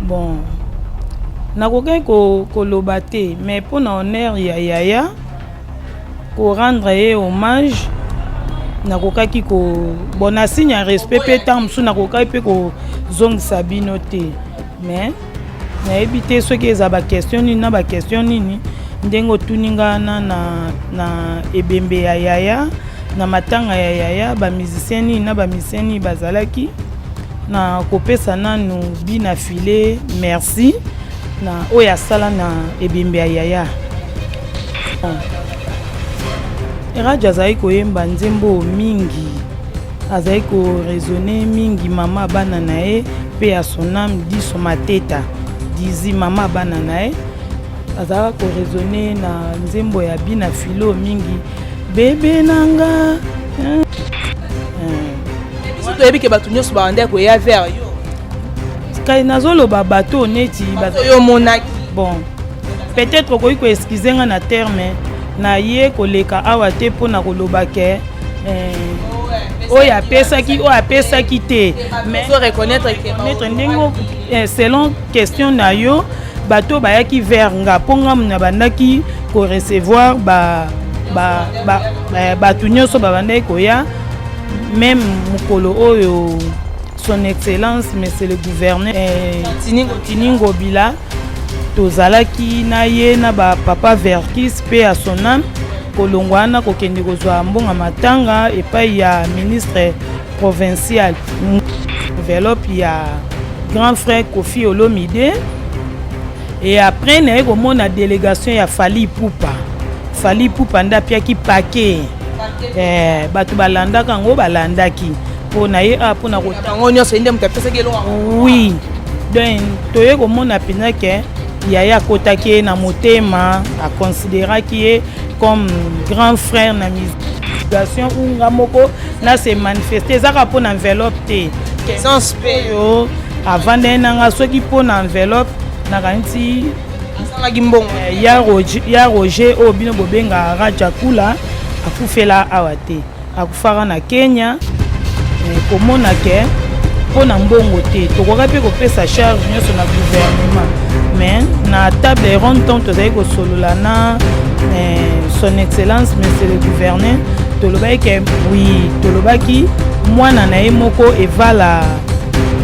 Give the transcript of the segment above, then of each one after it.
Bon, nakokaki koloba te, mais mpo na honneur ya yaya, ko rendre ye hommage, nakokaki ko bon na signe ya respect mpe ntango mosusu nakokaki mpe kozongisa bino te, mais nayebi te soki eza ba question nini na ba question nini ndenge otuni nga na ebembe ya yaya, na matanga ya yaya, ba musicien nini na ba musicien nini bazalaki. Na kopesa nanu bina file merci na oyo asala na ebembe ya yaya. Radio azalaki koyemba nzembo mingi, azalaki koraisonne mingi mama bana na ye mpe ya son âme diso mateta dizi mama bana na ye, azalaka koraisonne na nzembo ya bina filo mingi bebe nanga. Biso toyebi ke bato nyonso babandaki koya vers yo. Kai nazoloba bato neti bato yo omonaki. Bon, peut-être okoki koexcuse nga na terme na ye koleka awa te mpona koloba ke oyo apesaki, oyo apesaki te, mais reconnaître ndenge selon question na yo, bato bayaki vers nga mpo nga na bandaki korecevoir bato nyonso babandaki koya, même mokolo oyo son excellence monsieur le gouverneur Tini Ngobila tozalaki na ye na bapapa Verkis mpe ya son âme, kolongwa wana kokende kozwa mbongo matanga epai ya ministre provincial, enveloppe ya grand frère Kofi Olomide. Et après naye komona délégation ya Fally Ipupa. Fally Ipupa nde apiaki paquet, bato balandaka yango, balandaki mpo na ye mpona bango nyonso nde moto apesaki eloko. Oui, donc toye komona mpenza ke yaya akotaki ye na motema, aconsidéraki ye comme grand frère na musicien unga moko na se manifeste. Ezaka mpo na enveloppe te. Présence mpe. Oyo avandai nanga soki mpo na enveloppe, nakanisi azangaki mbongo. Ya Roger oyo bino bobengaka Raja Kula akufela awa te, akufaka na Kenya. Komona ke mpo na mbongo te, tokoka mpe kopesa charge nyonso na gouvernement, mais na table ronde ntango tozali kosolola na son excellence monsieur le gouverneur, tolobaki ke oui, tolobaki mwana na ye moko evala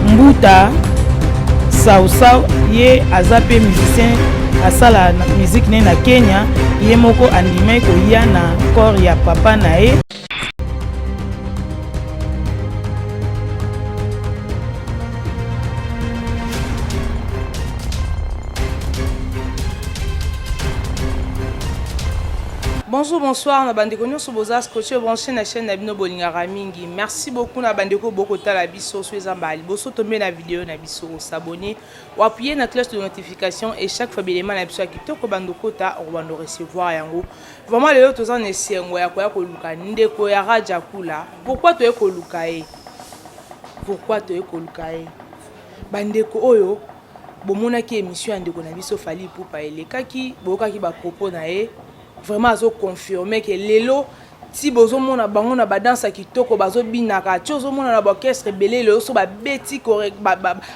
mbuta sausau, ye aza mpe musicien, asala musique ne na Kenya, ye moko andimaki koya na corps ya papa na ye. Bonjour, bonsoir na bandeko nyonso boza scotché, branché na chaîne na bino bolingaka mingi. Merci beaucoup na bandeko bokotala biso. So eza mbala liboso tombe na video na biso, osabonner, oappuyer na cloche de notification et chaque fois bilema na biso ya kitoko bando kota okobando recevoir yango. Vraiment lelo toza na esengo ya koya koluka ndeko ya Raja Kula. Pourquoi toye koluka ye? Pourquoi toye koluka ye? Bandeko oyo bomonaki émission ya ndeko na biso Fally Ipupa elekaki, boyokaki ba propos na ye. Vraiment azo confirmer que lelo ti bozomona bango na badanse ya kitoko bazobinaka, ti ozomona na baorchestre ebele lelo so babeti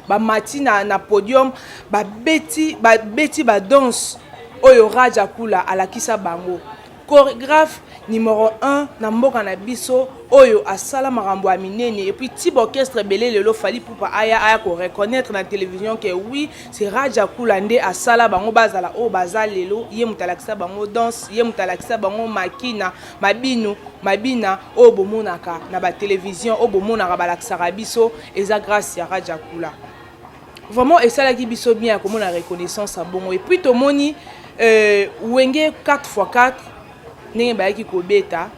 bamati na podium, babeti badanse oyo Raja Kula alakisa bango, chorégraphe numéro 1 na mboka na biso oyo asala makambo ya minene. Et puis ti baorchestre ebele lelo Fally Ipupa aya koreconnaître na télévision ke oui, c'est Raja Kula nde asala bango bazala oyo baza lelo. Ye moto alakisa bango danse, ye moto alakisa bango makina mabino mabina oyo bomonaka na batélévision, oyo bomonaka balakisaka biso, eza grâce ya Raja Kula. Vraiment esalaki biso bien ya komona reconnaissance ya bongo. Et puis tomoni Wenge 4x4 ndenge bayaki kobeta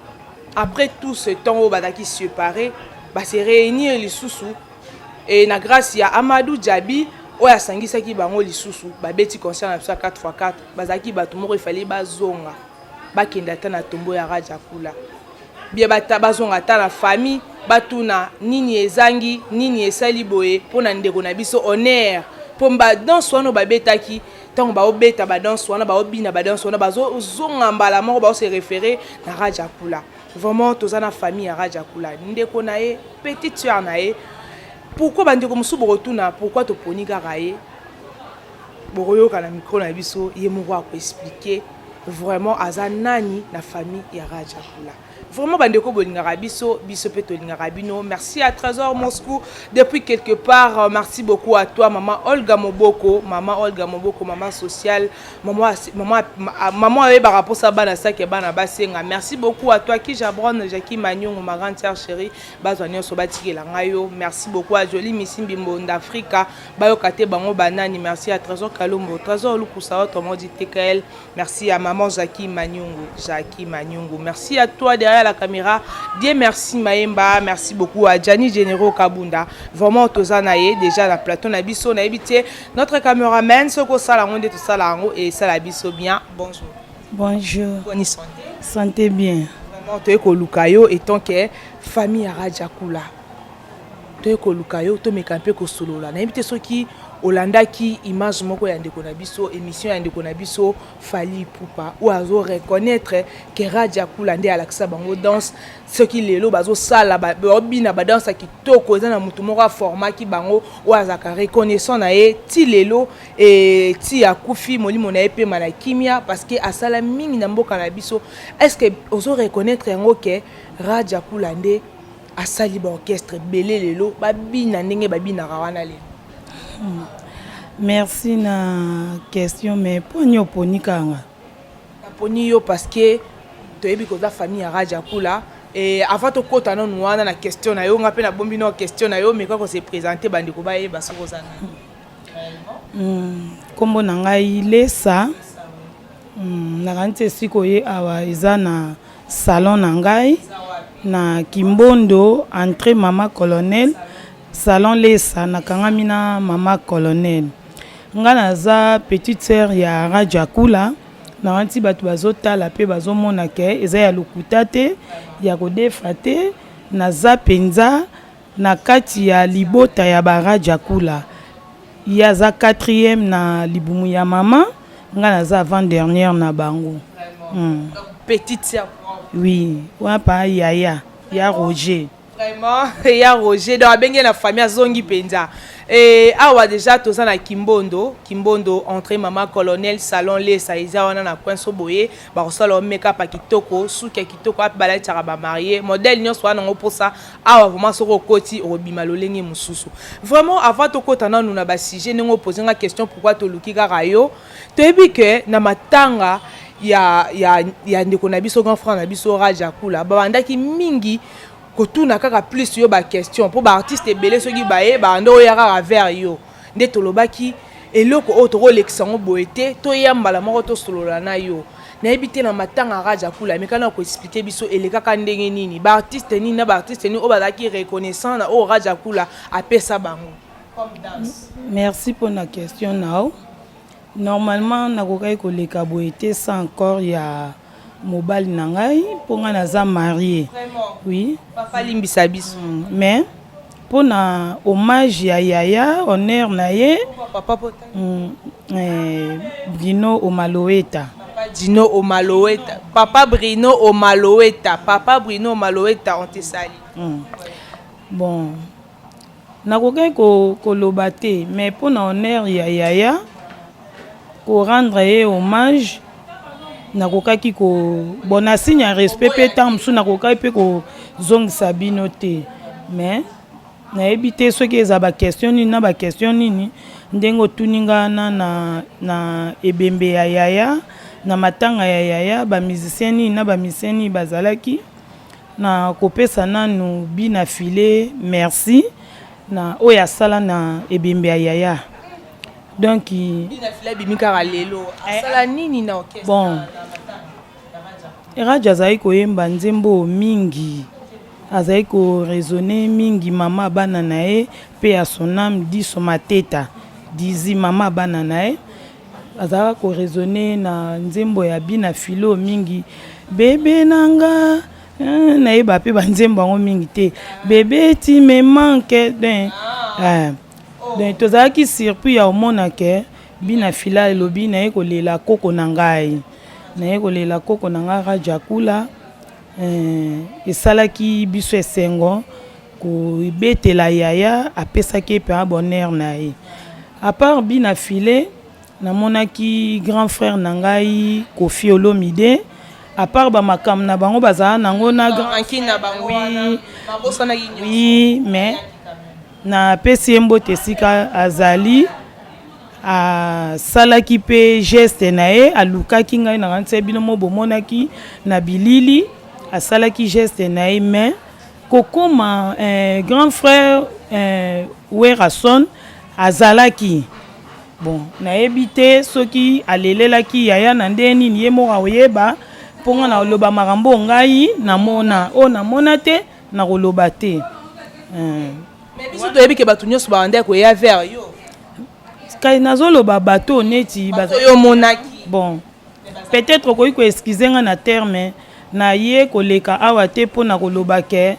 après tout ce temps oyo bazalaki séparé, base réunir lisusu e na grâce ya Amadou Djabi oyo asangisaki bango lisusu, babeti concert na biso ya 4x4. Bazalaki bato moko efali bazonga, bakende ata na tombo ya Raja Kula bien, bazonga ata na famille, batuna nini ezangi, nini esali boye mpo na ndeko na biso honneur, mpo badanse wana babetaki, ntango baobeta badanse wana, baobina badanse wana, bazozonga mbala moko baose référé na Raja Kula. Vraiment toza na famille ya Raja Kula, ndeko na ye, petite sœur na ye. Pourquoi bandeko mosusu bokotuna pourquoi toponi kaka ye? Bokoyoka na micro na biso, ye moko akoexpliquer vraiment aza nani na famille ya Radja Kula. Vraiment, bandeko, bolingaka biso, biso mpe tolingaka bino. Merci à Trésor Moscou depuis quelque part. Merci beaucoup à toi, maman Olga Moboko, maman Olga Moboko, maman sociale, maman, maman, maman ayebaka mposa bana saki ya bana basenga. Merci beaucoup à toi, Kijabron Jackie Manyongo, ma grande sœur chérie, bazwa nyonso batikela ngai yo. Merci beaucoup à Joli Misimbi Mbonda Afrika, bayoka te bango banani. Merci à Trésor Kalombo, Trésor Lukusa, autrement dit TKL. Merci à maman Jackie Manyungu, Jackie Manyungu. Merci à toi derrière la caméra. Dieu merci Maemba. Merci beaucoup à Gianni Généraux Kabunda. Vraiment, toza na ye déjà na plateau na biso na ebité. Notre caméraman, soko sala ngonde tout ça là et ça la biso bien. Bonjour. Bonjour. Bonne santé. Santé bien. Vraiment, toye koluka yo étant que famille ya Radja Kula. Toye koluka yo, tomeka mpe kosolola. Nayebi te soki olandaki image moko ya ndeko na biso, émission ya ndeko na biso Fally Ipupa, oyo azo reconnaître ke Radja Kula nde alakisa bango danse. Soki lelo bazosala, babina badanse ya kitoko, eza na motu moko aformaki bango oyo azalaka reconnaissant na ye ti lelo e ti akufi. Molimo na ye pema na kimia, parce que asala mingi na mboka na biso. Est ce que ozo reconnaître yango ke Radja Kula nde asali baorchestre ebele lelo babina ndenge babinaka wana lelo? Merci na question, mais mpo nini oponi kanga? Naponi yo parce que toyebi koza famille ya Radja Kula. E avant tokɔta nanu wana na question na yo, nga mpe nabombi no question na yo, meka kose présenter, bandeko bayeba soki oza nani. Nkombo na ngai Lesa. Nakanisi esika oye awa eza na salon na ngai na Kimbondo, entrée Mama Colonel, salon Lesa, nakangami na Mama Colonel. Ngai naza petite sœur ya Radja Kula. Nakanisi bato bazotala mpe bazomona ke eza ya lokuta te, ya kodefa te. Naza mpenza na kati ya libota ya baradja Kula. Ye aza quatrième na libumu ya mama, ngai naza avant dernière na bango. Petite sœur. Oui, wana pa yaya ya Roger. Vraiment, ya Roger, donc abenge na famille, azongi mpenza. E awa déjà toza na Kimbondo, Kimbondo, entrée Mama Colonel, salon Lesa eza wana na coin. So boye bakosala omeka pa kitoko, suki ya kitoko, ape balatisaka bamariés, modèle nyonso wana nango mposa awa. Vraiment, soki okoti, okobima lolenge mosusu. Vraiment, avant tokɔta nanu na basujet, ndenge opose nga question pourquoi toluki kaka yo, toyebi ke na matanga ya ndeko na biso, grand frère na biso Radja Kula, babandaki mingi kotuna kaka plus yo baquestion, mpo baartiste ebele soki baye banda oya kaka vers yo. Nde tolobaki eloko oyo tokolekisa yango boye te, toya mbala moko tosolola na yo. Nayebi te, na matanga Radja Kula, meka na koexpliquer biso elekaka ndenge nini, baartiste nini na baartiste nini oyo bazalaki reconnaissant na oyo Radja Kula apesa bango comme danse? Merci mpona question na yo. Normalement nakokaki koleka boye te sans encore ya mobali na ngai, mpo ngai naza marié. Oui. Papa, limbisa biso. Mais mpona hommage ya yaya, honneur na ye. Papa? Bruno Omaloeta. Papa Dino Omaloeta, papa Bruno Omaloeta, papa Bruno Omaloeta, on te salue. Bon, nakokaki koloba te, mais mpona honneur ya yaya, korendre ye hommage, nakokaki ko, bon, na signe ya respect mpe ntango mosusu nakokaki mpe kozongisa bino te. Mais nayebi te soki eza baquestion nini na baquestion nini ndenge otuni nga na ebembe ya yaya, na matanga ya yaya, bamusicien nini na bamusicien nini bazalaki. Na kopesa nanu bina file merci na oyo asala na ebembe ya yaya. Donc Bina File abimi kaka lelo, asala nini na orchestre? Bon, Radja azali koyemba nzembo mingi, azali koraisonner mingi. Mama bana na ye mpe ya son âme, Diso Mateta Dizi, mama bana na ye, azalaka koraisonner na nzembo ya bina filo mingi. Bebe na nga, nayeba mpe banzembo yango mingi te. Bebe, tu me manques. Donc tozalaki surpris ya omona ke bina fila elobi naye kolela koko na ngai, naye kolela koko na ngai Radja Kula. Esalaki biso esengo kobetela yaya, apesaki ye mpenza bonheur na ye. À part bina file. Namonaki grand frère na ngai Koffi Olomide, à part bamakambo na bango bazala nango na grand Rancune na bango wana babosanaki nyonso. Oui, mais napesi ye mbote esika azali. Asalaki mpe geste na ye, alukaki ngai na kanisa bino mo bomonaki na bilili, asalaki geste na ye. Mais kokoma grand frère Werason azalaki bon, nayebi te soki alelelaki yaya na nde nini, ye moko akoyeba. Mpo nga na koloba makambo ngai namona, oyo namona te, nakoloba te. Mais biso toyebi ke bato nyonso babandaki koya vers yo. Kai nazoloba bato neti bato oyo omonaki. Bon, peut-être okoki koexcuser nga na terme na ye koleka awa te mpo na koloba ke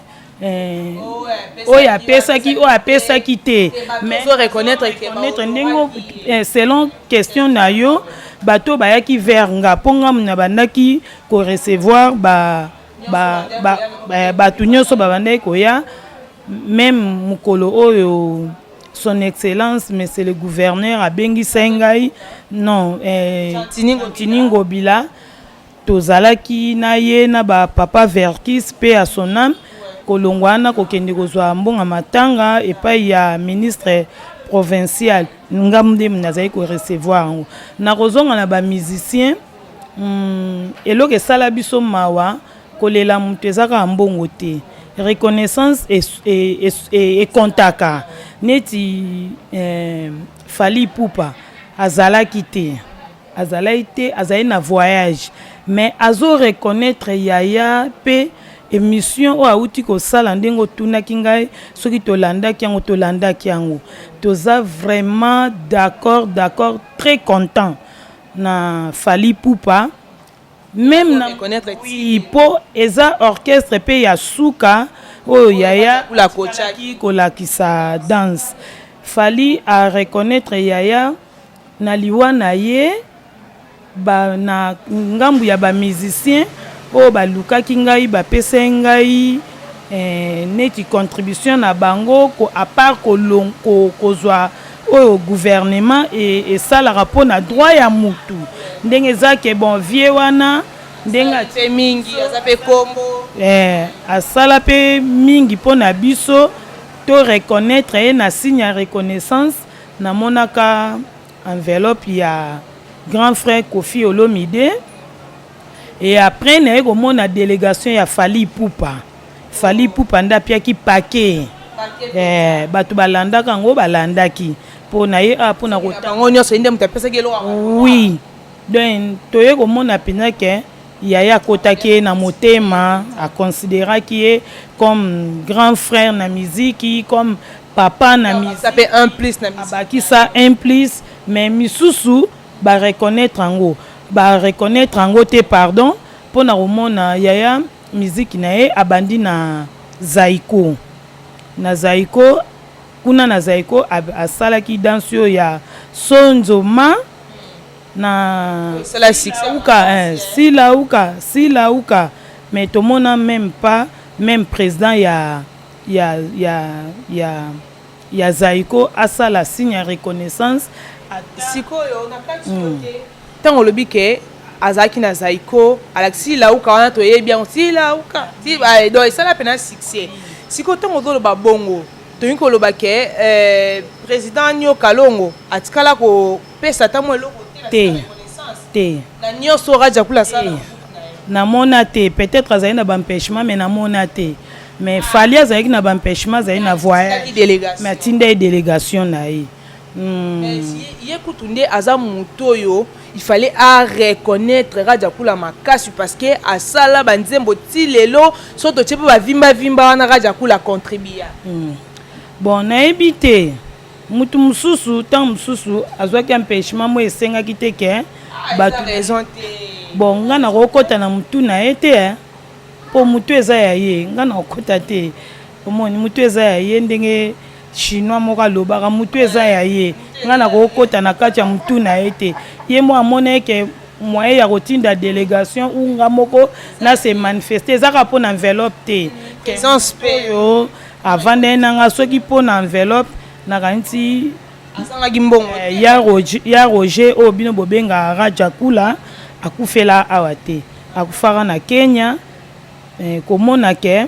oyo apesaki, oyo apesaki te. Mais reconnaître ke reconnaître ndenge selon question na yo, bato bayaki vers nga, mpo nga na bandaki korecevoir bato nyonso babandaki koya. Même mokolo oyo Son Excellence Monsieur le Gouverneur abengisai ngai, non, Tini Ngobila, tozalaki na ye na bapapa Verkis mpe ya sonam. Kolongwa wana, kokende kozwa mbongo matanga epai ya ministre provincial, nga nde nazali korecevoir yango. Nakozonga na bamusicien. Eloko esala biso mawa, kolela moto eza kaka mbongo te. Reconnaissance ekontaka neti Fally Ipupa azalaki te, azalaki te, azali na voyage, mais azo reconnaître yaya. Mpe émission oyo awuti kosala, ndenge otunaki ngai soki tolandaki yango, tolandaki yango, toza vraiment d'accord, d'accord, très content na Fally Ipupa. Même na oui, mpo eza orchestre mpe ya suka oyo yaya kolakisa danse. Fally areconnaître yaya na liwa na ye. Na ngambu ya bamusicien oyo balukaki ngai, bapesai ngai neti contribution na bango, à part kozwa oyo gouvernement esalaka mpona droit ya mutu, ndenge eza ke bon, vie wana ndenge mingi aza mpe kombo. Asala mpe mingi mpona biso to reconnaître ye na signe ya reconnaissance. Namonaka enveloppe ya grand frère Koffi Olomide et après naye komona délégation ya Fally Ipupa. Fally Ipupa nde apiaki paquet. Bato balandaka yango, balandaki mpo na ye mpona bango nyonso, ye nde moto apesaki eloko. Oui, donc toye komona mpenza ke yaya akotaki ye na motema, aconsidéraki ye comme grand frère na miziki, comme papa na musique, mpe un plus na abakisa un plus. Mais misusu bareconnaître yango, bareconnaître yango te, pardon. Mpona komona yaya, miziki na ye abandi na Zaiko. Na Zaiko kuna, na Zaiko asalaki danse oyo ya Sonzoma na Uka, Silauka, Silauka. Mais tomona même pas même président ya Zaiko asala signe ya reconnaissance. Sikoyo na kati te, ntango olobi ke azalaki na Zaiko, alakisi Lauka wana, toyebi yango, Silauka, donc esala mpena succès. Sikoyo ntango ozoloba bongo, tolingi koloba ke président Nyoka Longo atikala kopesa ata mwa eloko te? Te. Na nyonso Radja Kula asala? Namona te. Peut-être azali na baempêchement, mais namona te. Mais Fally azalaki na baempêchement, azali na voyage, mais atinda ye délégation na ye. Ye kutu nde aza motu oyo il fallait areconnaître Radja Kula makasi, parce que asala banzembo ti lelo. So totie mpe bavimbavimba wana, Radja Kula contribua. Bon, nayebi te. Mutu mosusu, ntango mosusu azwaki empêchement mo esengaki te ke bato raison te. Bon, nga nakokɔta na mutu na ye te, mpo mutu eza ya ye, nga nakokɔta te. Omoni, mutu eza ya ye, ndenge Chinois moko alobaka, mutu eza ya ye, nga nakokɔta na kati ya mutu na ye te. Ye mo amona eke moyen ya kotinda délégation ou nga moko na se manifeste, eza kaka mpo na enveloppe te. Présence mpe. Oyo avanda ye nanga, soki mpo na enveloppe, nakanisi. Azangaki mbongo. Ya Roger oyo bino bobengaka Raja Kula akufela awa te, akufaka na Kenya. Komona ke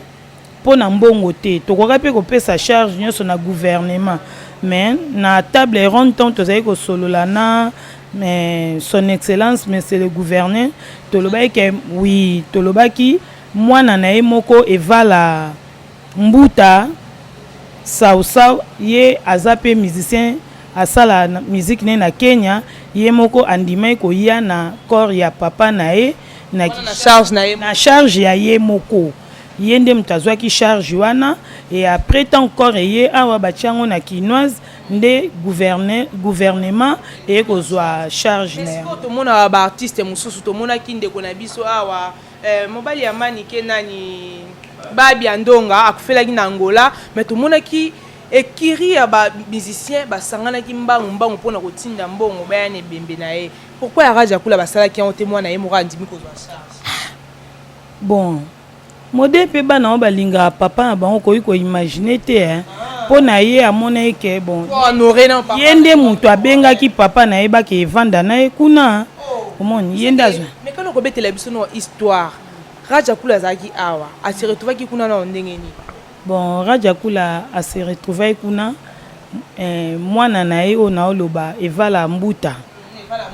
mpo na mbongo te, tokoka mpe kopesa charge nyonso na gouvernement, mais na table ronde, ntango tozali kosolola na mais Son Excellence Monsieur le Gouverneur, tolobaki ke oui, tolobaki mwana na ye moko Evala Mbuta Sausau, ye aza mpe musicien, asala musique ne na Kenya. Ye moko andimaki koya na corps ya papa na ye na charge na ye. Na charge ya ye moko. Ye nde moto azwaki charge wana. Et après, tant corps eye awa, batia yango na Kinoise, nde gouvernement eye kozwa charge na yango. Tomonaka baartiste mosusu, tomonaki ndeko na biso awa, mobali ya Manike, nani, Babia Ndonga, akufelaki na Angola, mais tomonaki ekiri ya bamusicien basanganaki mbangu mbangu mpona kotinda mbongo, baya na ebembe na ye. Pourquoi ya Raja Kula basalaki yango te? Mwana ye moko andimi kozwa charge. Bon, mode mpe bana oyo balingaka papa na bango, koki koimaginer te mpo na ye amonaki ke bon, ye nde moto abengaki papa na ye, bake evanda na ye kuna. Omoni, ye nde azwa. Mais kana kobetela biso no histoire, Raja Kula azalaki awa, ase retrouvaki kuna nao ndenge nini? Bon, Raja Kula ase retrouvaki kuna, mwana na ye oyo naoloba, Evala Mbuta.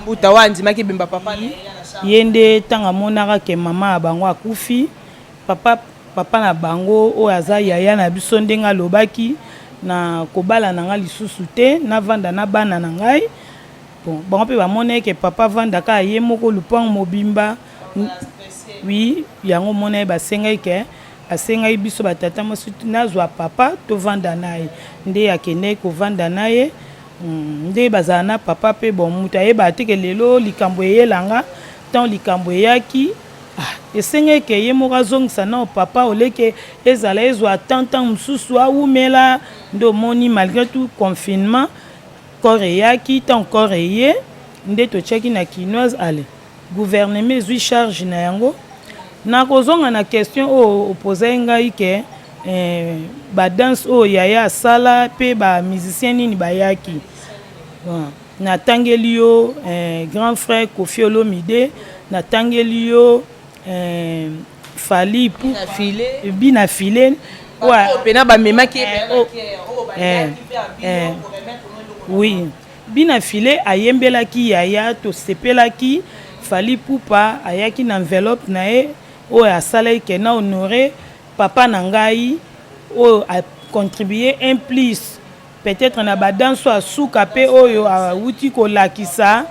Mbuta oyo andimaki ebemba papa. Ye nde ntango amonaka ke mama ya bango akufi, papa na bango oyo aza yaya na biso, ndenge alobaki na kobala na ngai lisusu te, navanda na bana na ngai. Bon, bango mpe bamona eke papa avandaka ye moko lupango mobimba. Oui, yango omona ye basengaki ke asengaki biso batata mwasi nazwa papa tovanda na ye. Nde akendeki kovanda na ye, nde bazala na papa mpe. Bon, moto ayebaka te ke lelo likambo eyelanga. Ntango likambo eyaki, ah, esengaki ke ye moko azongisa nao papa, oleke ezala ezwa temps, ntango mosusu awumela. Nde omoni, malgré tout confinement, corps eyaki. Ntango corps eye, nde totiaki na Kinoise. Ale, gouvernement ezwi charge na yango. Nakozonga na question oyo opozai ngai ke badanse oyo yaya asala mpe bamusicien nini bayaki. Bon, natangeli yo grand frère Kofi Olomide, natangeli yo Fally, Bina File. Mpena bamemaki. Oui, Bina File ayembelaki yaya, tosepelaki. Fally Ipupa ayaki na enveloppe na ye oyo asalaki ke na honore papa na ngai oyo acontribue un plus peut-être na badanse oyo asuka mpe oyo awuti kolakisa,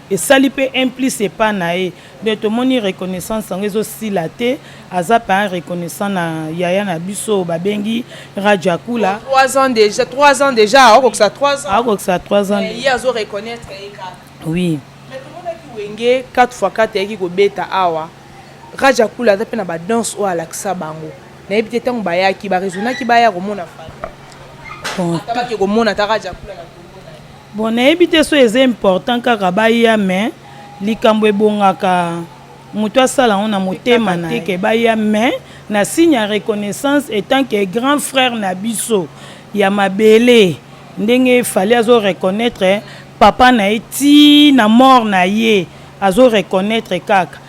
esali mpe un plus epa na ye. Nde tomoni reconnaissance yango ezosila te. Aza mpe un reconnaissant na yaya na biso babengi Raja Kula. 3 ans déjà, 3 ans déjà, akokisa 3 ans. Akokisa 3 ans. Ye azo reconnaître ye kaka. Oui. Mais tomonaki Wenge 4 x 4 eyaki kobeta awa. Raja Kula aza mpe na badanse oyo alakisa bango. Nayebi te ntango bayaki, baraisonnaki baya komona Fally, ata bake komona ata Raja Kula na kombo na ye. Bon, nayebi te so eza important kaka baya, mais likambo ebongaka moto asala yango na motema na te ke baya, mais na signe ya reconnaissance etant que grand frère na biso ya mabele, ndenge Fally azo reconnaître papa na ye ti na mort na ye, azo reconnaître kaka.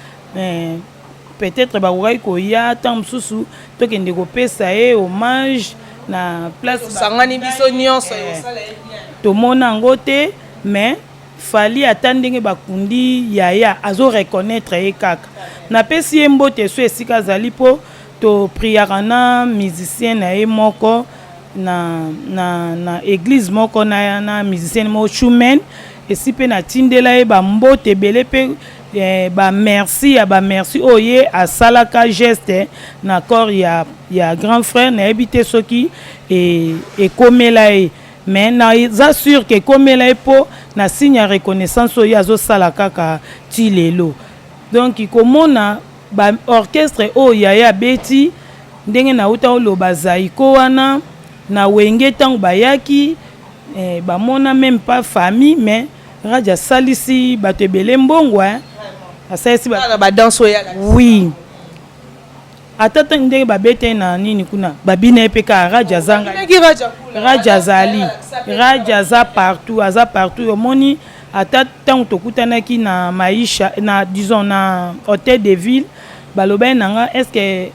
Peut-être bakokaki koya ntango mosusu, tokende kopesa ye hommage na place. Tosangani biso nyonso. Tomona yango te, mais Fally, ata ndenge bakundi yaya, azo reconnaître ye kaka. Napesi ye mbote so esika azali, mpo topriaka na musicien na ye moko na église moko na musicien moko Chumen esi mpe natindela ye bambote ebele mpe bamerci ya bamerci oyo ye asalaka geste na corps ya grand frère. Nayebi te soki ekomela ye, mais naza sûr ke ekomela ye, mpo na signe ya reconnaissance oyo ye azosala kaka ti lelo. Donc komona baorchestre oyo yaya abeti, ndenge nauta oloba, Zaiko wana na Wenge, ntango bayaki, bamona même pas famille, mais Raja asalisi bato ebele mbongo, asalisi badanse oyo. Oui. Ata ndenge babeta ye na nini kuna, babina ye mpe kaka. Raja azanga, Raja azali, Raja aza partout, aza partout. Omoni, ata ntango tokutanaki na Maisha, na disons na hôtel de ville, balobaki na nga: est ce que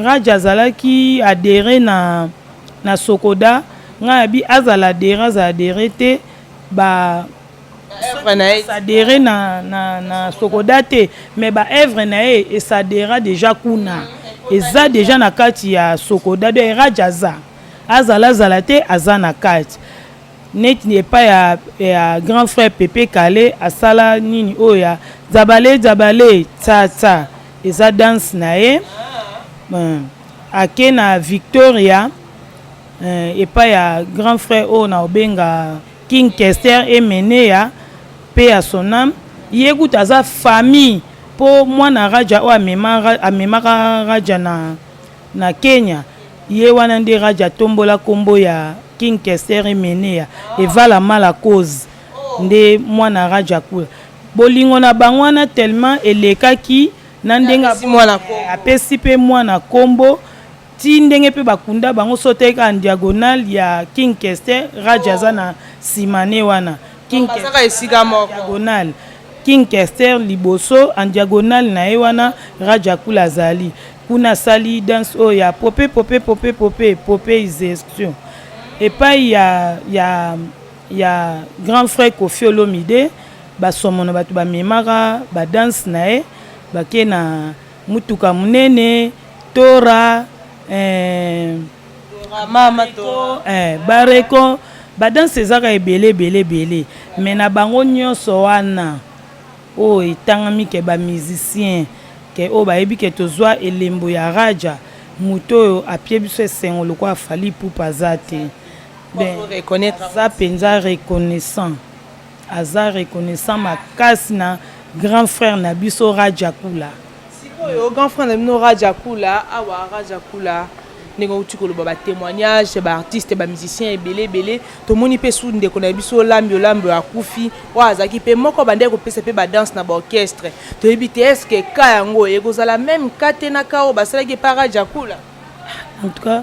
Raja azalaki adhéré na Sokoda? Ngai abi azala adhéré, azala adhéré te, ba s'adhérer na Sokoda te, mais baœuvre na ye esadhéra déjà kuna, eza déjà na kati ya Sokoda. Donc Raja aza, azala, azala te, aza na kati. Neti epai ya grand frère Pepe Kale, asala nini oyo ya Zabale Zabale Tsa, eza danse na ye. Ake na Victoria, epai ya grand frère oyo na obenga King Kester Emeneya mpe ya sonam. Ye kutu aza famille, mpo mwana Raja oyo amemaka Raja na Kenya, ye wana nde Raja atombola nkombo ya King Kester Emeneya. Evala mala cause nde mwana Raja kula. Bolingo na bango wana tellement elekaki na ndenge apesi mpe mwana nkombo, ti ndenge mpe bakunda bango. So te kaka diagonale ya King Kester, Raja aza na nsima ne wana. King esika moko. Diagonale King Kester liboso, en diagonale na ye wana Raja kula azali kuna, asali danse oyo ya pope pope pope pope pope gestion. Epai ya grand frère Kofi Olomide, basomono bato bamemaka badanse na ye, bake na mutuka monene tora, mama. Bareko badanse ezaka ebele ebele ebele. Me na bango nyonso wana oyo etangami ke bamusicien ke oyo bayebi ke tozwa elembo ya Raja, moto oyo apie biso esengo lokola Fally Ipupa aza te. Aza mpenza reconnaissant, aza reconnaissant makasi na grand frère na biso Raja Kula. Sikoyo grand frère na bino Raja Kula awa, Raja Kula, ndenge outi koloba, batémoignage, baartiste, bamusicien ebele ebele, tomoni mpe su ndeko na biso Olambi Olambi oyo akufi, oyo azalaki mpe moko bandeki kopesa mpe badanse na baorchestre. Toyebi te, est-ce ka yango ekozala même ka te na ka oyo basalaki epa Raja Kula? En tout cas,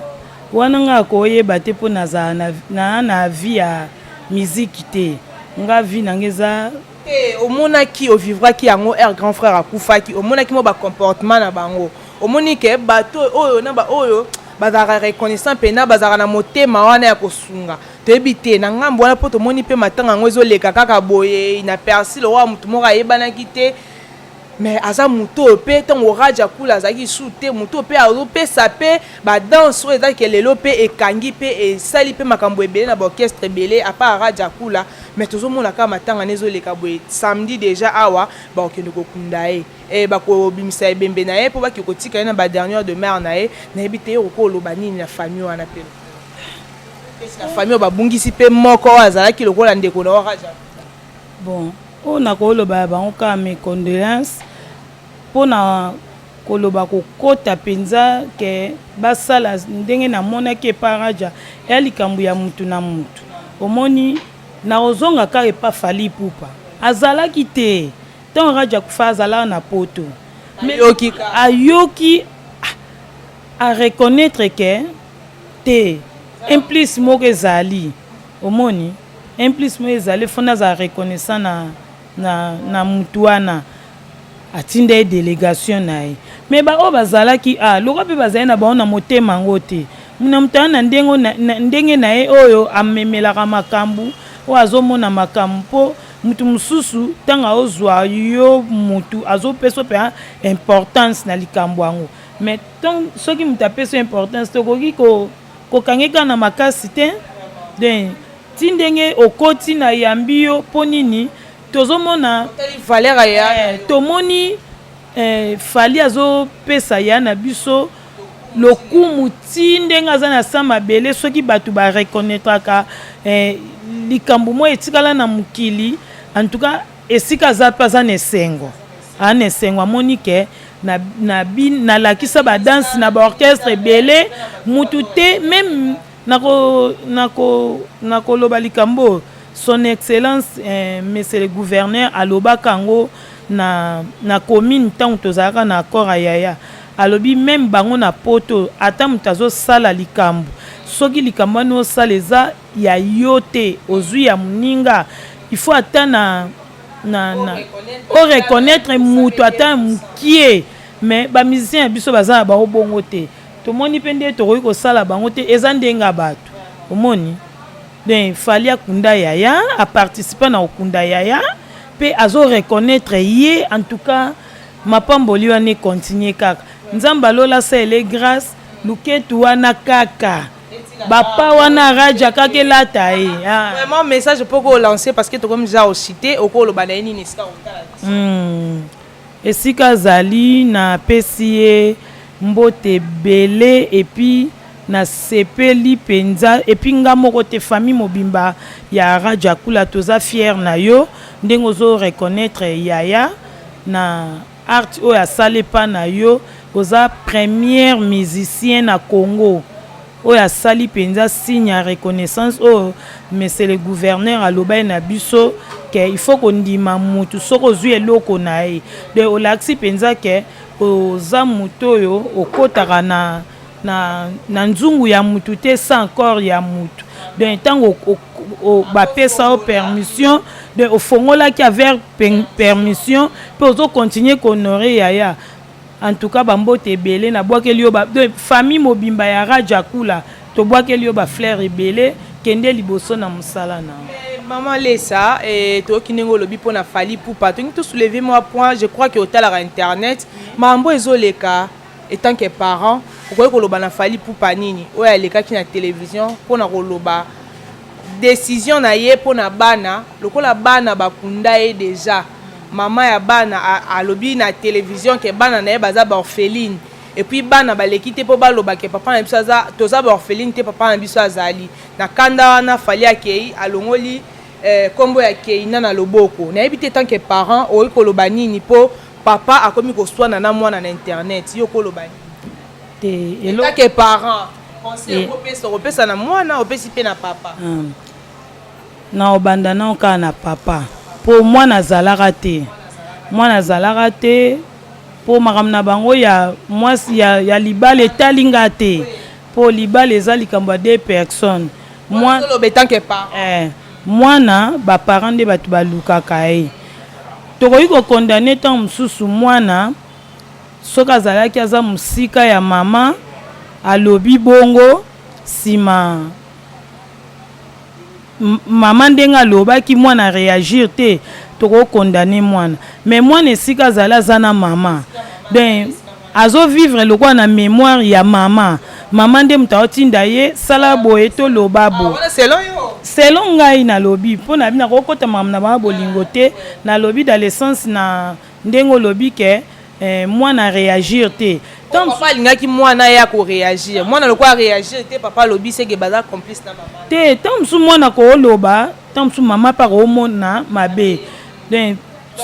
wana nga akoyeba te, mpo nazala na vie ya miziki te. Nga vie nanga eza Te, omonaki, ovivraki yango. Air grand frère akufaki, omonaki mo bacomportement na bango, omoni ke bato oyo na baoyo bazalaka reconnaissant mpena, bazalaka na motema wana ya kosunga. Toyebi te na ngambo wana, mpo tomoni mpe matanga yango ezoleka kaka boye na persi, lokola motu moko ayebanaki te. Mais aza motu oyo mpe ntango Raja Kula azalaki su te, motu oyo mpe azopesa mpe badanse oyo ezalaki lelo mpe ekangi mpe esali mpe makambo ebele na baorchestre ebele à part Raja Kula. Mais tozomona kaka matanga na ezoleka boye. Samedi déjà awa bakokende kokunda ye, bakobimisa ebembe na ye mpo bake kotika ye na badernière demeure na ye. Nayebi te, okoki oloba nini na famille wana mpe na famille oyo babungisi mpe moko oyo azalaki lokola ndeko na Raja? Bon, oyo nakoloba ya bango kaka mes condoléances. Mpona koloba kokota mpenza ke basala ndenge namonaki epa Raja, eya likambo ya mutu na mutu. Omoni, nakozonga kaka epa Fally Ipupa. Azalaki te ntango Raja kufa, azalaka na Poto. Ayoki, areconnaître ke te, implice moko ezali. Omoni, implice moko ezali, fo nazala reconnaissant na mutu wana atinda ye délégation na ye. Me baoyo bazalaki loka mpe bazali na bango na motema yango te. Na moto aya na ndenge na ye oyo amemelaka makambo, oyo azomona makambo, mpo mutu mosusu ntango aozwa yo, mutu azopesa mpe importance na likambo yango. Mais soki moto apesi yo importance, tokoki kokange kaka na makasi te. Donc ti ndenge okoti na yambi yo, mpo nini tozomona valeur ya tomoni Fally azopesa ya na biso lokumu ti ndenge aza na sa mabele. Soki bato bareconnaîtraka likambo moko etikala na mokili, en tout cas esika aza mpe aza na esengo, aa na esengo. Amoni ke nalakisa badanse na baorchestre ebele, mutu te. Même nakoloba likambo, Son Excellence monsieur le gouverneur alobaka yango na commune ntango tozalaka na accord ya yaya. Alobi meme bango na poto ata moto azosala likambo, soki likambo wana osala eza ya yo te, ozwi ya moninga, il faut ata na oreconnaître moto ata mokie. Mais bamusicien ya biso baza na bango bongo te. Tomoni mpe nde tokoki kosala bango te, eza ndenge ya bato. Omoni, donc Fally akunda yaya, aparticipe na kokunda yaya mpe azoreconnaître ye. En tout cas, mapamboli wana econtinue kaka. Nzambe alola asalele grâce. Luketu wana kaka bapa wana raja kaka elata ye, ah. Vraiment, message mpo kolancer, parce que tokomi déjà ocité, okoloba na ye nini esika kotala biso? Esika azali, napesi ye mbote ebele. Et puis nasepeli mpenza. Et puis nga moko te, famille mobimba ya Raja Kula toza fier na yo, ndenge ozo reconnaître yaya na art oyo asali epa na yo. Oza premier musicien na Congo oyo asali mpenza signe ya reconnaissance oyo monsieur le gouverneur alobaki na biso ke il faut kondima mutu soki ozwi eloko na ye. Donc olakisi mpenza ke oza motu oyo okɔtaka na nzungu ya mutu te sans accord ya mutu. Donc ntango bapesa yo permission, donc ofongolaki avec permission mpe ozocontinue kohonorer yaya. En tout cas, bambote ebele nabwakeli yo. Donc famille mobimba ya Raja Kula, tobwakeli yo bafleur ebele. Kende liboso na mosala na. Maman Lesa, toyoki ndenge olobi mpona Fally Ipupa. Tolingi tosoulever mwa point. Je crois ke otalaka internet, makambo ezoleka. Etant que parent, okoki koloba na Fally Ipupa nini oyo alekaki na télévision mpona koloba décision na ye mpona bana, lokola bana bakunda ye déjà? Mama ya bana alobi na télévision ke bana na ye baza baorpheline, et puis bana baleki te mpo baloba ke papa na biso aza, toza baorpheline te, papa na biso azali. Na kanda wana, Fally akei, alongoli nkombo ya Keina na loboko. Nayebi te, tant que parent, okoki koloba nini mpo papa akomi koswana na mwana na internet? Yo koloba nini? Te. Tant que parent, conseil okopesa, okopesa na mwana, opesi mpe na papa. Na obanda nao kaka na papa, mpo mwana azalaka te, mwana azalaka te, mpo makambo na bango ya mwasi ya libala etali nga te, mpo libala eza likambo ya deux personnes. Oloba etant que parent. Mwana, baparent nde bato balukaka ye. Tokoki kocondamner ntango mosusu mwana soki azalaki aza mosika ya mama, alobi bongo, nsima mama ndenge alobaki, mwana réagir te, tokocondamner mwana. Mais mwana esika azali, aza na mama, donc azovivre lokola na mémoire ya mama. Mama nde moto aotinda ye sala boye, toloba boye. Wana selon yo. Selon ngai, nalobi mpo na bino, nakokota makambo na bango bolingo te. Nalobi dans le sens na ndenge olobi ke mwana réagir te. Papa alingaki mwana ye akoréagir, mwana lokola réagir te, papa alobi seke baza complice na mama. Te, ntango mosusu mwana kooloba, ntango mosusu mama mpe akoomona mabe. Donc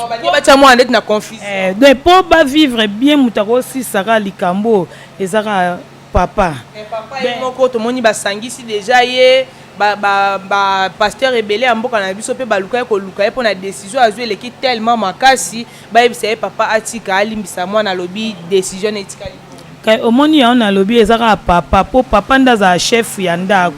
batie, batia mwana ndeti na confusion. Donc mpo bavivre bien, moto akosisaka likambo eza kaka papa. Papa ye moko, tomoni basangisi déjà ye bapasteur ebele ya mboka na biso mpe baluka ye, koluka ye mpo na décision azwi eleki tellement makasi. Bayebisa ye papa atika, alimbisa mwana, alobi décision na etikali. Kai omoni yango, nalobi eza kaka papa, mpo papa nde azala chef ya ndako,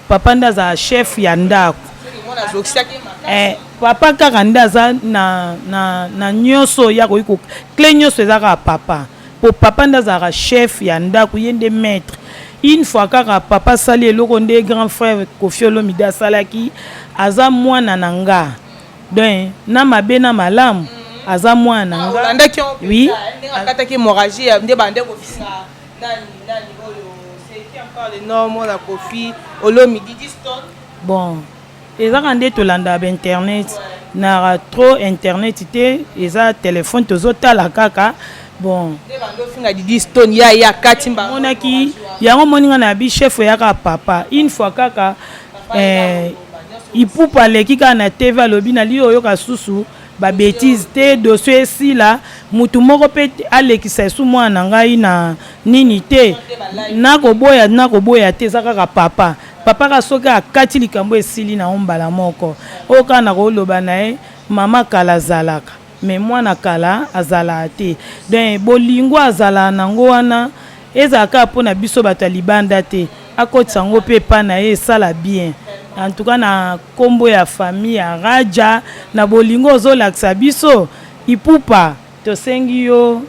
papa nde azala chef ya ndako. Mwana azokisaki makasi. Papa kaka nde aza na nyonso ya koki clé nyonso, eza kaka papa, mpo papa nde azalaka chef ya ndako, ye nde maître. Une fois kaka papa asali eloko nde grand frère Koffi Olomide asalaki, aza mwana na nga, donc na mabe na malamu aza mwana na nga. Olandaki yango? Oui. Ndenge akataki hémorragie, nde bande kofinga nani nani oyo, c'est qui encore le nom, mwana Koffi Olomide, Didi Stone. Bon, ezaka nde tolandaka bainternet, naka trop internet te, eza telefone tozotala kaka. Bon. Nde bande ofinga Didi Stone, ya ye akati. Monaki yango, moni nga na bi chef eyaka papa. Une fois kaka Ipupa aleki kaka na TV, alobi nali oyoka susu babêtises te, dossier esila, mutu moko mpe alekisa esu mwana na ngai na nini te, nakoboya, nakoboya te. Eza kaka papa, papa kaka soki akati likambo, esili na yo mbala moko. Oyo kaka nakoloba na ye, mama kala azalaka. Mais mwana kala azalaka te. Donc bolingo azalaka nango wana ezala kaka mpo na biso bato ya libanda te, akotisa yango mpe epa na ye, esala bien. En tout cas, na nkombo ya famille ya Raja, na bolingo ozolakisa biso, Ipupa, tosengi yo,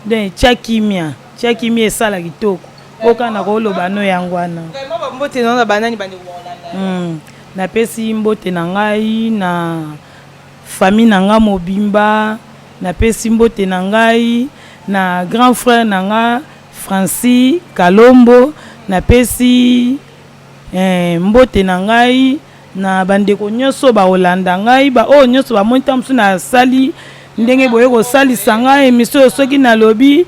donc tia kimia, tia kimia, esala kitoko. Oka na koloba no yango wana. Vraiment, bambote na banani, bandeko bakolanda? Napesi mbote na ngai na famille na nga mobimba. Napesi mbote na ngai na grand frère na nga Francis Kalombo. Napesi mbote na ngai na bandeko nyonso bakolanda ngai, baoyo nyonso bamoni ntango mosusu nasali ndenge boye kosalisa ngai émission oyo. Soki nalobi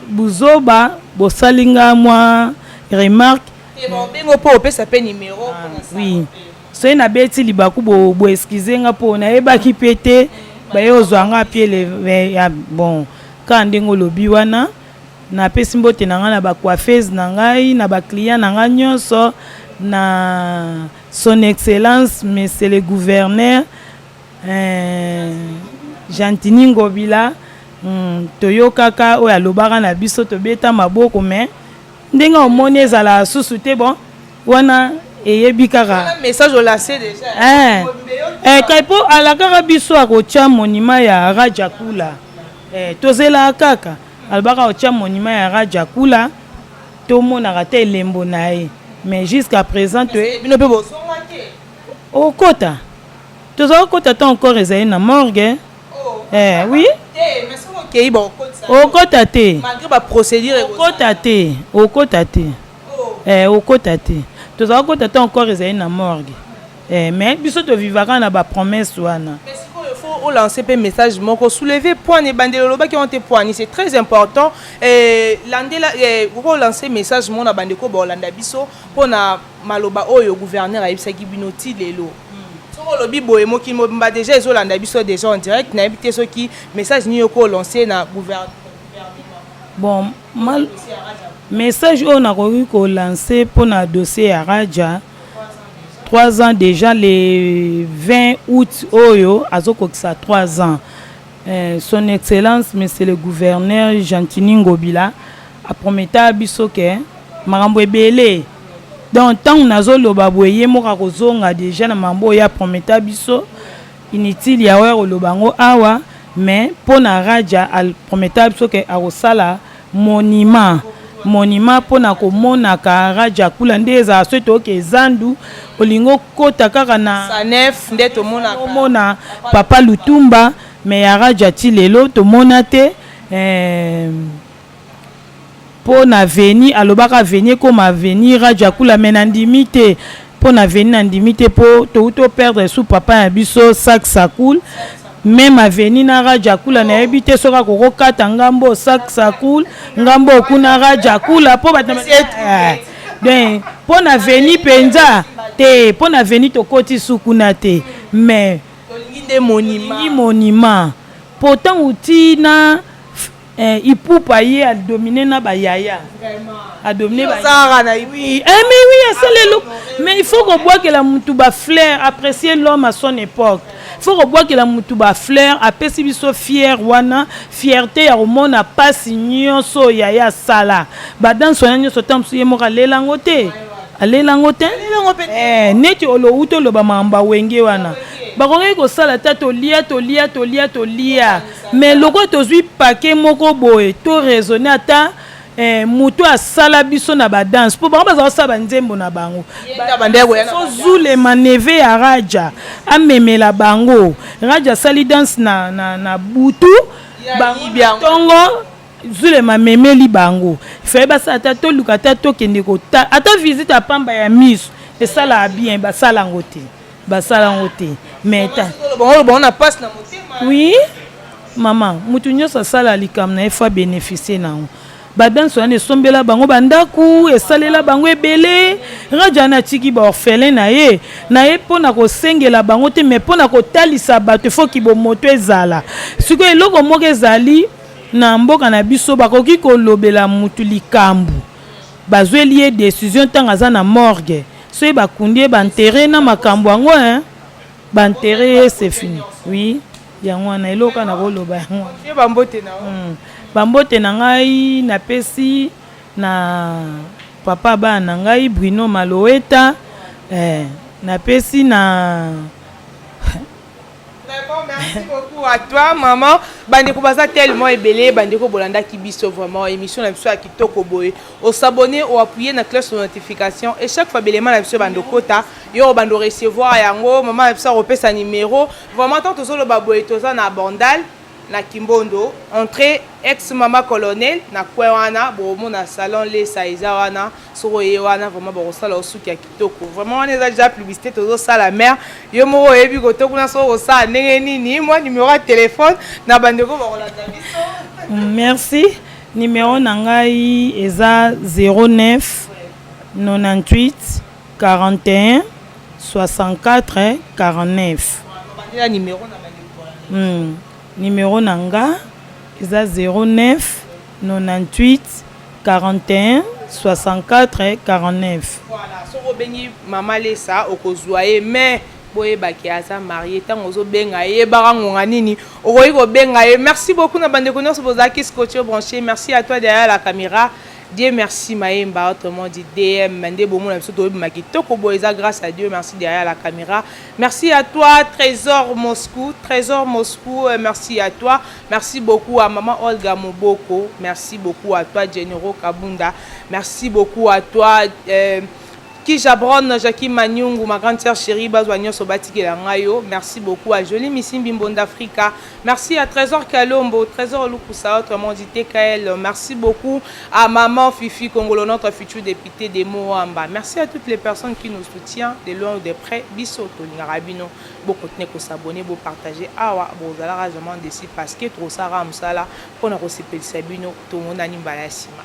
buzoba, bosali nga mwa remarque. Bengo mpo opesa mpe numéro. Oui, soki nabeti libaku, boexcuser nga mpo nayebaki mpe te. Baye kozwa nga pie ya bon, kaka ndenge olobi wana. Napesi mbote na ngai na bacoiffeuse na ngai, na baclient na ngai nyonso, na Son Excellence Monsieur le Gouverneur Gentini Ngobila. Toyokaka oyo alobaka na biso, tobeta maboko, mais ndenge omoni ezala susu te. Bon, wana eyebi kaka. Message olance déjà. Kai mpo alakaka biso akotya monument ya Raja Kula. Tozelaka kaka, alobaka akotya monument ya Raja Kula, tomonaka te elembo na ye, mais jusqu'à présent bino mpe bozonga te. Okota, tozala kokota te, encore ezali na morgue. Oui. Okei, bakokotisa. Okota te. Malgré baprocédure. Okota te, okota te, okota te. Tozala kokota te, encore ezali na morgue. Mais biso tovivaka na bapromesse wana. Mais sikoyo faut olancer mpe message moko, soulever point ebandeli olobaki yango te. Point, c'est très important. Landela, oko olancer message moko na bandeko baolanda biso mpona maloba oyo gouverneur ayebisaki bino ti lelo. Soki olobi boye, mokili mobimba déjà ezolanda biso déjà en direct. Nayebi te soki message nini oko olancer na gouvernement. Bon, message oyo nakoki kolancer mpona dossier ya Raja, 3 ans déjà, le 20 août oyo azokokisa 3 ans. Son Excellence Monsieur le Gouverneur Gentini Ngobila aprometa biso ke makambo ebele. Donc ntango nazoloba boye, ye moko akozonga déjà na makambo oyo aprometa biso. Inutile ya oyo koloba yango awa, mais mpo na Raja, aprometa biso ke akosala monument, monument mpona komonaka Raja Kula nde ezala. Soki toyoka zandu, olingi okota kaka na Sanef nde tomonaka. Omona Papa Lutumba, mais ya Raja ti lelo tomona te. Mpo na veni, alobaka veni ekoma veni Raja Kula, mais nandimi te. Mpo na veni, nandimi te, mpo touti operdre su papa ya biso Sak Sakul. Même aveni na Raja Kula, nayebi te soki akokokata ngambo Sak Sakul, ngambo kuna Raja Kula, mpo bato donc mpo na veni mpenza te. Mpo na veni, tokoti su kuna te, mais tolingi nde monument. Monument, po ntango ntina Ipupa ye adomine na bayaya, adomine. Ozalaka na Oui, mais oui, asala eloko, mais il faut kobwakela mutu bafleur, apprécier l'homme à son époque. Il faut kobwakela mutu bafleur. Apesi biso fier wana, fierté ya komona mpasi nyonso oyo yaya asala, badanse wana nyonso. Ntango mosusu ye moko alelango te, alelango te. Neti olouti oloba makambo awenge wana, bakokaki kosala ata tolia, tolia, tolia, tolia, mais lokola tozwi pake moko boye, to raisonne ata moto asala biso na badanse, mpo bango bazala kosala banzembo na bango. Sozulema neve ya Raja amemela bango. Raja asali danse na butu, ntongo Zulema amemeli bango. Faye basala ata toluka, ata tokende kota, ata visite ya pamba ya miso esalaka bien. Basala yango te, basala yango te, mais bango na mpasi na motema. Oui mama, motu nyonso asala likambo na ye, faut abénéficie nango. Badanse wana esombela bango bandako, esalela bango ebele. Raja wana atiki baorphelin na ye, na ye mpona kosengela bango te, mais mpona kotalisa bato efoki bomoto ezala. Sikoyo eloko moko ezali na mboka na biso, bakoki kolobela mutu likambo, bazweli ye décision ntango aza na morgue. Soki bakundi ye, baenterrer na makambo yango, hein, baenterrer ye, c'est fini, oui. Yango wana eloko nakoloba yango wana. Ye bambote na yo. Bambote na ngai napesi na papa bana na ngai Bruno Maloeta, napesi na Vraiment, merci beaucoup à toi, maman. Bandeko baza tellement ebele, bandeko bolandaki biso vraiment émission na biso ya kitoko boye. O s'abonner, o appuyer na cloche de notification et chaque fois belema na biso bando kota, yo bando recevoir yango, maman na biso repesa numéro. Vraiment tant tozoloba boye toza na Bandal na Kimbondo, entrée ex mama colonel na coin wana, bomona salon Lesa eza wana, soko ye wana vraiment bakosala osuki ya kitoko. Vraiment wana eza déjà publicité tozosala mare yo moko oyebi koto kuna soko kosala ndenge nini. Mwa numéro ya téléphone na bandeko bakolanda biso. Merci. Numéro na ngai eza 09 98 41 64 49. Bandela numéro na bandeko wana. Numéro na nga eza 09 98 41 64 49. Voilà, soki obengi mama Lesa okozwa ye, mais boyebaki aza marié. Ntango ozobenga, yebaka ngonga nini okoki kobenga ye. Merci beaucoup na bandeko nyonso bozalaki scotché, branché. Merci à toi derrière la caméra, Dieu merci Maemba, autrement dit DM nde bomona biso toyebima kitoko boye, eza grâce à Dieu. Merci derrière la caméra, merci à toi Trésor Moscou, Trésor Moscou, merci à toi. Merci beaucoup à maman Olga Moboko, merci beaucoup à toi Généraux Kabunda, merci beaucoup à toi Kijabron, Jackie Manyungu, ma grande sœur chérie, bazwa nyonso batikela ngai yo. Merci beaucoup à Jolie Missimbi Mbonda Africa. Merci à Trésor Kalombo, Trésor Lukusa, autrement dit TKL. Merci beaucoup à maman Fifi Kongolo, notre futur député de Moamba. Merci à toutes les personnes qui nous soutiennent de loin ou de près. Biso tolingaka bino. Bokontinue kos'abonner, bopartage awa, bozalaka vraiment déçu parce que tosala mosala mpona kosepelisa bino. Tomonani mbala ya nsima.